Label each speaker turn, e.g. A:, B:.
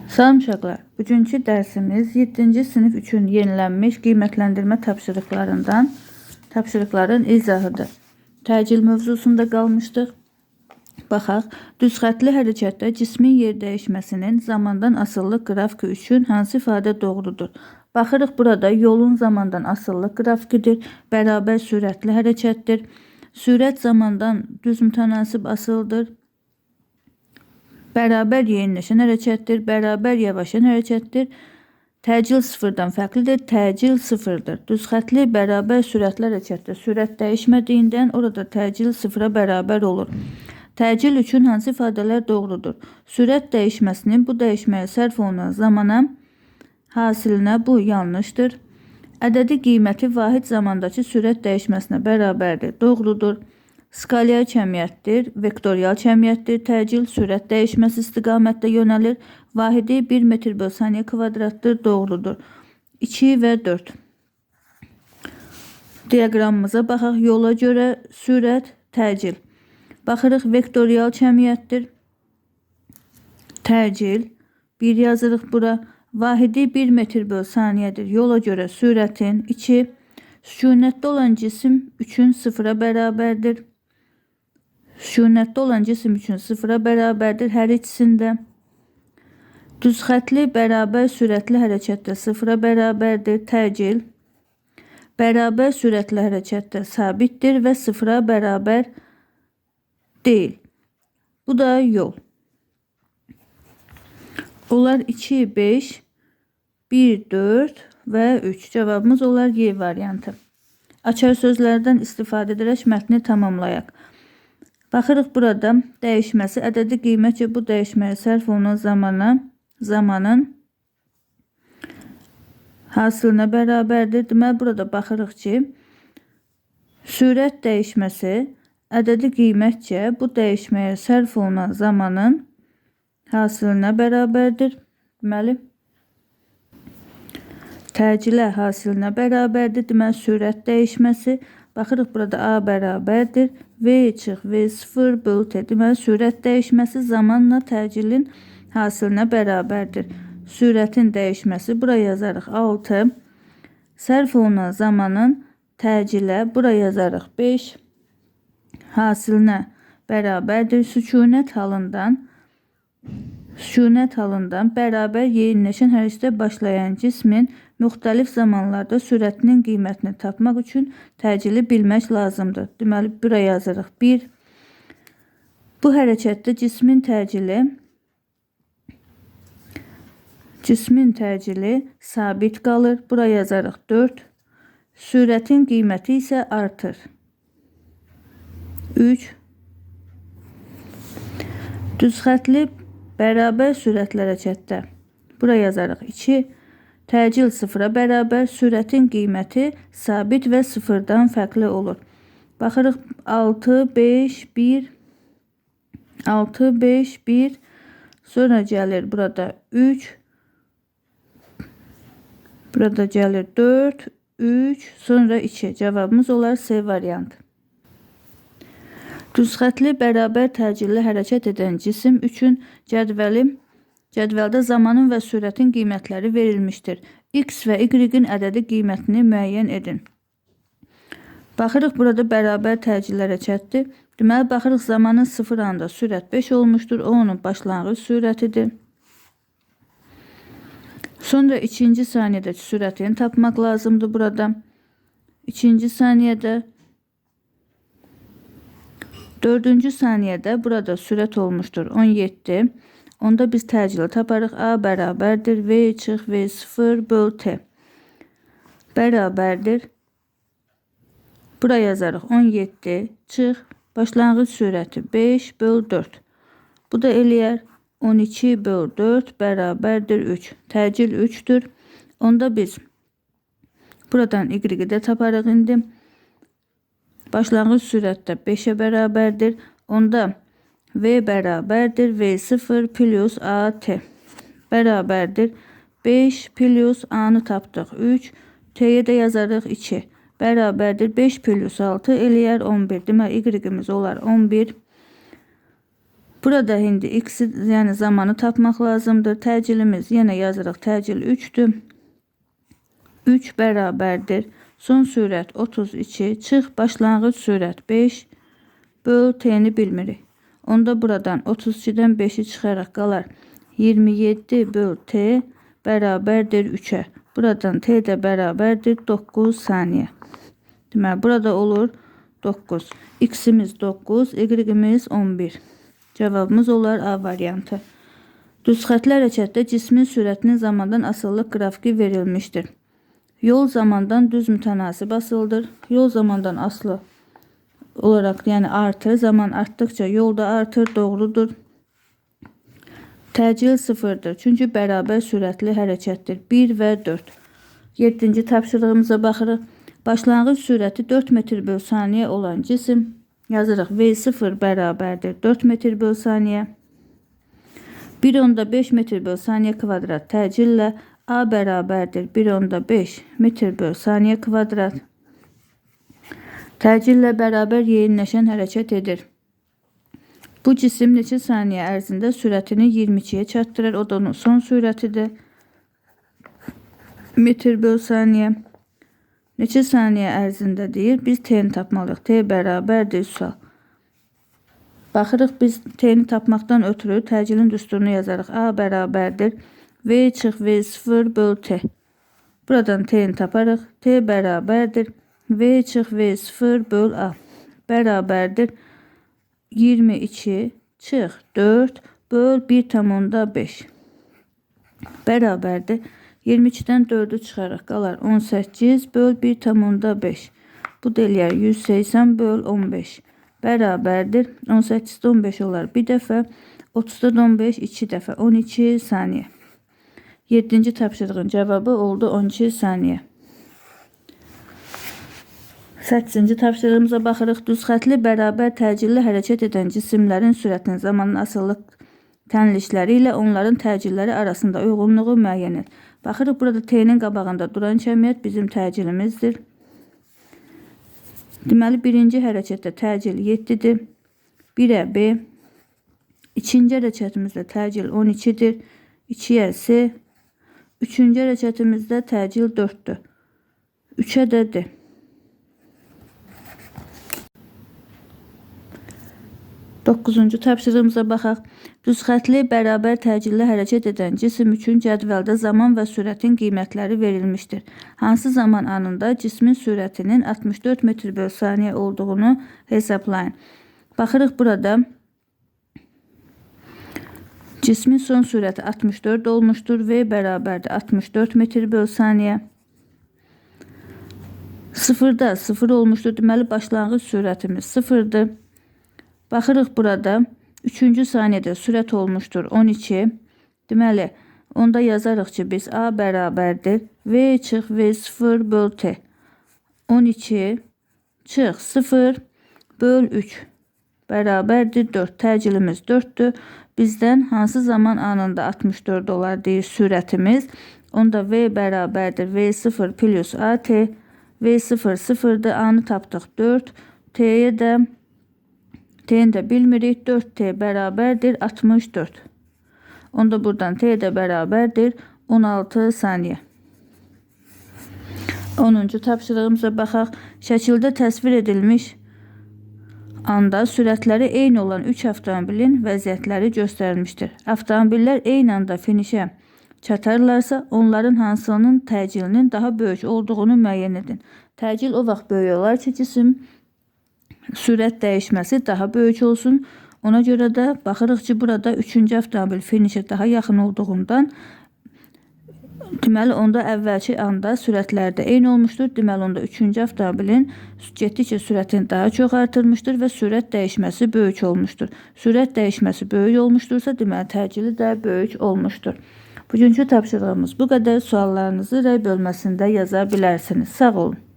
A: Salam uşaqlar. Bugünkü dərsimiz 7-ci sinif üçün yenilənmiş qiymətləndirmə tapşırıqlarından tapşırıqların izahıdır. Təcil mövzusunda qalmışdıq. Baxaq, düz xəttli hərəkətdə cismin yer dəyişməsinin zamandan asılılıq qrafiki üçün hansı ifadə doğrudur? Baxırıq, burada yolun zamandan asılılıq qrafikidir, bərabər sürətli hərəkətdir. Sürət zamandan düz mütənasib asılıdır. Bərabər yeniləşən hərəkətdir, bərabər yavaşlayan hərəkətdir. Təcil sıfırdan fərqlidir, təcil sıfırdır. Düz xəttli bərabər sürətli hərəkətdə sürət dəyişmədiyindən orada təcil sıfıra bərabər olur. Təcil üçün hansı ifadələr doğrudur? Sürət dəyişməsinin bu dəyişməyə sərf olunan zamana hasilinə bu yanlışdır. Ədədi qiyməti vahid zamandakı sürət dəyişməsinə bərabərdir. Doğrudur. Skalyar kəmiyyətdir, vektorial kəmiyyətdir. Təcil sürət dəyişməsi istiqamətdə yönəlir. Vahidi 1 metr böl saniyə kvadratdır. Doğrudur. 2 və 4. Diaqramımıza baxaq. Yola görə sürət, təcil. Baxırıq, vektorial kəmiyyətdir. Təcil. 1 yazırıq bura. Vahidi 1 metr böl saniyədir. Yola görə sürətin 2. Sükunətdə olan cisim üçün sıfıra bərabərdir. Sükunətdə olan cisim üçün sıfıra bərabərdir hər ikisində. Düz xəttli bərabər sürətli hərəkətdə sıfıra bərabərdir. Təcil. Bərabər sürətli hərəkətdə sabitdir və sıfıra bərabər deyil. Bu da yol. Olar 2, 5, 1, 4 və 3. Cavabımız olar Y variantı. Açar sözlərdən istifadə edərək mətni tamamlayaq. Baxırıq, burada dəyişməsi ədədi qiymətcə bu dəyişməyə sərf olunan zamanın hasilinə bərabərdir. Deməli, burada baxırıq ki, sürət dəyişməsi ədədi qiymətcə bu dəyişməyə sərf olunan zamanın hasilinə bərabərdir. Deməli, təcilə hasilinə bərabərdir. Deməli, sürət dəyişməsi. Baxırıq, burada A bərabərdir. V çıx V0 böl T. Deməli, sürət dəyişməsi zamanla təcilin hasilinə bərabərdir. Sürətin dəyişməsi bura yazarıq 6. Sərf olunan zamanın təcilə bura yazarıq 5. Hasilinə bərabərdir. Sükunət halından bərabər yeniləşən hərəkətə başlayan cismin müxtəlif zamanlarda sürətinin qiymətini tapmaq üçün təcili bilmək lazımdır. Deməli, bura yazırıq 1. Bu hərəkətdə cismin təcili sabit qalır. Bura yazarıq 4. Sürətin qiyməti isə artır. 3. Düz xəttli bərabər sürətli hərəkətdə bura yazarıq 2. Təcil sıfıra bərabər, sürətin qiyməti sabit və sıfırdan fərqli olur. Baxırıq 6, 5, 1, 6, 5, 1, sonra gəlir burada 3, burada gəlir 4, 3, sonra 2. Cavabımız olar C variantı. Düz xəttli bərabər təcilli hərəkət edən cisim üçün cədvəldə zamanın və sürətin qiymətləri verilmişdir. X və Y-in ədədi qiymətini müəyyən edin. Baxırıq, burada bərabər təcilli hərəkətdir. Deməli, baxırıq, zamanın 0 anda sürət 5 olmuşdur. O, onun başlanğıc sürətidir. Sonra 2-ci saniyədə sürətini tapmaq lazımdır burada. 2-ci saniyədə 4-cü saniyədə burada sürət olmuşdur 17. Onda biz təcili taparıq. A bərabərdir V çıx V0 böl T bərabərdir. Bura yazarıq 17 çıx başlanğıc sürəti 5 böl 4. Bu da eləyər 12 böl 4 bərabərdir 3. Təcil 3-dür. Onda biz buradan Y-i də taparıq indi. Başlanğıc sürətdə 5-ə bərabərdir. Onda V bərabərdir V0 plus AT bərabərdir. 5 plus A-nı tapdıq 3. T-yə də yazarıq 2. Bərabərdir 5 plus 6 eləyər 11. Deməli, Y-imiz olar 11. Burada indi x-i, yəni zamanı tapmaq lazımdır. Təcilimiz yenə yazırıq. Təcil 3-dür. 3 bərabərdir. Son sürət 32, çıx başlanğıc sürət 5, böl t-ni bilmirik. Onda buradan 32-dən 5-i çıxaraq qalar 27 böl t bərabərdir 3-ə. Buradan t də bərabərdir 9 saniyə. Deməli, burada olur 9. X-imiz 9, Y-imiz 11. Cavabımız olar A variantı. Düz xətli hərəkətdə cismin sürətinin zamandan asılılıq qrafiki verilmişdir. Yol zamandan düz mütənasib asılıdır. Yol zamandan asılı olaraq, yəni artır. Zaman artdıkça yol da artır, doğrudur. Təcil 0-dır. Çünki bərabər sürətli hərəkətdir. 1 və 4. 7-ci tapşırığımıza baxırıq. Başlanğıc sürəti 4 metr böl saniyə olan cisim yazırıq. V0 bərabərdir 4 metr böl saniyə. 1,5 metr böl saniyə kvadrat təcillə A bərabərdir 1,5 metr böl saniyə kvadrat. Təcillə bərabər yeyinləşən hərəkət edir. Bu cisim neçə saniyə ərzində sürətini 22-yə çatdırır? O da onun son sürətidir. Metr böl saniyə. Neçə saniyə ərzində deyir? Biz t-ni tapmalıyıq. T bərabərdir sual. Baxırıq biz t-ni tapmaqdan ötürü təcilin düsturunu yazarıq. A bərabərdir V çıx V0 böl T. Buradan T-ni taparıq. T bərabərdir V çıx V0 böl A. Bərabərdir 22 çıx 4 böl 1,5. Bərabərdir 22-dən 4-ü çıxaraq qalar 18 böl 1,5. Bu da eləyər 180 böl 15. Bərabərdir 18-də 15 olar bir dəfə, 30-da 15 iki dəfə, 12 saniyə. 7-ci tapşırığın cavabı oldu 12 saniyə. 8-ci tapşırığımıza baxırıq. Düz xətli bərabər təcilli hərəkət edən cisimlərin sürətinin zamanın asılılıq tənlikləri ilə onların təcilləri arasında uyğunluğu müəyyən et. Baxırıq burada T-nin qabağında duran kəmiyyət bizim təcilimizdir. Deməli, birinci hərəkətdə təcil 7-dir. 1-ə B. İkinci hərəkətimizdə təcil 12-dir. 2-yə C. Üçüncü hərəkətimizdə təcil 4-dür. 3-ə də D. 9-cu tapşırığımıza baxaq. Düz xətli bərabər təcilli hərəkət edən cisim üçün cədvəldə zaman və sürətin qiymətləri verilmişdir. Hansı zaman anında cismin sürətinin 64 metr böl saniyə olduğunu hesablayın. Baxırıq burada cismin son sürəti 64 olmuşdur. V bərabərdir 64 metr böl saniyə. 0-da 0 olmuşdur. Deməli, başlanğıc sürətimiz 0-dır. Baxırıq burada 3-cü saniyədə sürət olmuşdur 12. Deməli, onda yazarıq ki, biz A bərabərdir V çıx V0 böl T. 12 çıx 0 böl 3 bərabərdir 4. Təcilimiz 4-dür. Bizdən hansı zaman anında 64 olar deyir sürətimiz. Onda V bərabərdir V0 plus AT. V0 0-dır. A-nı tapdıq 4. T-yə də T-ni də bilmirik. 4T bərabərdir 64. Onda buradan T də bərabərdir 16 saniyə. 10-cu tapşırığımıza baxaq. Şəkildə təsvir edilmiş anda sürətləri eyni olan 3 avtomobilin vəziyyətləri göstərilmişdir. Avtomobillər eyni anda finişə çatarlarsa, onların hansının təcilinin daha böyük olduğunu müəyyən edin. Təcil o vaxt böyük olar ki, cisim sürət dəyişməsi daha böyük olsun. Ona görə də baxırıq ki, burada 3-cü avtomobil finişə daha yaxın olduğundan, deməli, onda əvvəlki anda sürətlər də eyni olmuşdur. Deməli, onda 3-cü avtomobilin getdikcə sürətini daha çox artırmışdır və sürət dəyişməsi böyük olmuşdur. Sürət dəyişməsi böyük olmuşdursa, deməli, təcili də böyük olmuşdur. Bugünkü tapşırığımız bu qədər. Suallarınızı rəy bölməsində yaza bilərsiniz. Sağ olun.